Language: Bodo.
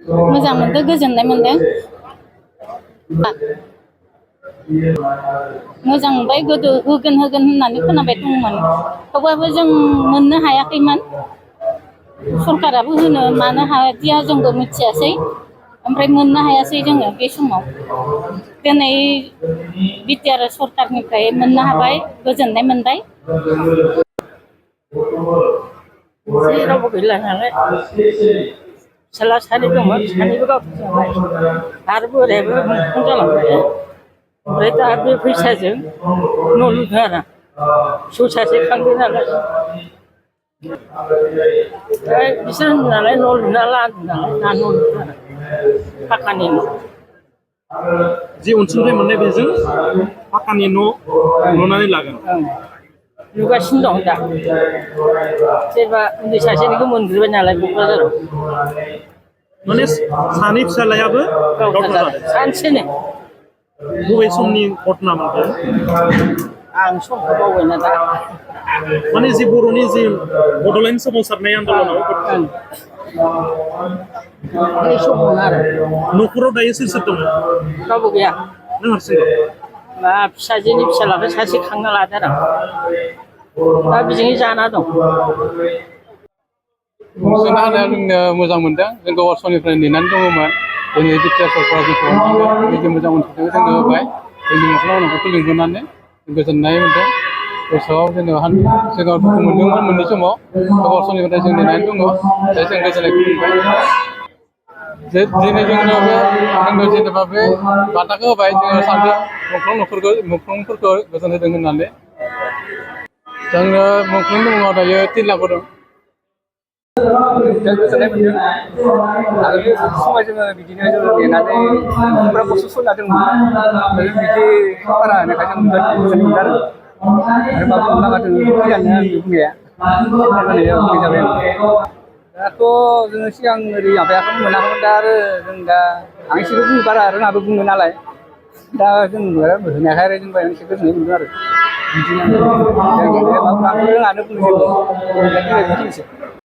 मोजां मोनदों, गोजोननाय मोनदों। मोजां मोनबाय। गोदो होगोन होननानै खोनाबाय दंमोन, थेवबाबो जों मोननो हायाखैमोन। सरकाराबो होनो मानो हादिया जोंबो मिथियासै, ओमफ्राय मोननो हायासै जोङो बे समाव। दिनै बिटिआर सरकारनिफ्राय मोननो हाबाय, गोजोननाय मोनबाय। रावबो गैला नालाय फिसाला सानै दंमोन, सानैबो गावथारबाय आरो बोरायाबो मुंख्लं जालांबाय। ओमफ्राय दा बे फैसाजों न' लुदों आरो फिसौ सासे खांदों नालाय। बिसोर होनो नालाय न' लुना ला होनदों नालाय, दा न' लुदों आरो पाक्कानि न'। जि अनसुंथाइ मोननाय बेजों पाक्कानि न' लुनानै लागोन। लुगासिनो दं दा। सोरबा उन्दै सासेनिखौ मोनग्रोबाय नालाय क'क्राझाराव। माने सानै फिसालायाबो गावथार जादों सानसेनो। बबे समनि घटनामोन बेयो? आं समखौ बावबायना दा। माने जि बर'नि जि बड'लेण्ड सोमावसारनाय आन्दलनाव बे समावनो आरो। न'खराव दायो सोर सोर दङ? रावबो गैया। नों हारसिं दं? मा फिसाजोनि फिसालाखौ सासे खांना लादों आरो दा बेजोंनो जाना दं। अनसुंथाइ होनाया जोंनो मोजां मोनदों। जों गोबाव समनिफ्राय नेनानै दङमोन। दिनै बिटिआर सरकारा जोंखौ अननानै बिदि मोजां अनसुंथाइखौ जोंनो होबाय। जोंनि न'खरखौ लिंहरनानै गोजोननाय मोनदों। गोसोआव जेनेबा सिगाङाव दुखु मोनदोंमोन मोननै समाव, गोबाव समनिफ्राय जों नेनानै दङ। दा जों गोजोननायखौ मोनबाय। दिनै जोंनो जेनेबा बे बान्थाखौ होबाय, जोङो सानदों मुंख्लंफोरखौ गोजोन होदों होननानै। जोंनो मुंख्लंनि मुङाव दायो 3 लाख होदों। गोजोननाय मोनदों। आगोलनि समाव जोङो बिदिनो नेनानै न'खरफोरा खस्थ' सलिना दंमोन। बिदि सरकारा होनायखाय जों गोजोननाय मोनदों आरो मा बुंनो लागा दङ बेखिनियानो आंनि बुंनाया। जाबाय आं। दाथ' जोङो सिगां ओरै माबायाखौनो मोनाखैमोन। दा आरो जों दा आं एसेबो बुंनो बारा रोङाबो बुंनो नालाय। दा जों होनायखाय आरो जों एसे गोजोननाय मोनदों आरो बिदिनो। आंथ' रोङानो बुंनो जेबो।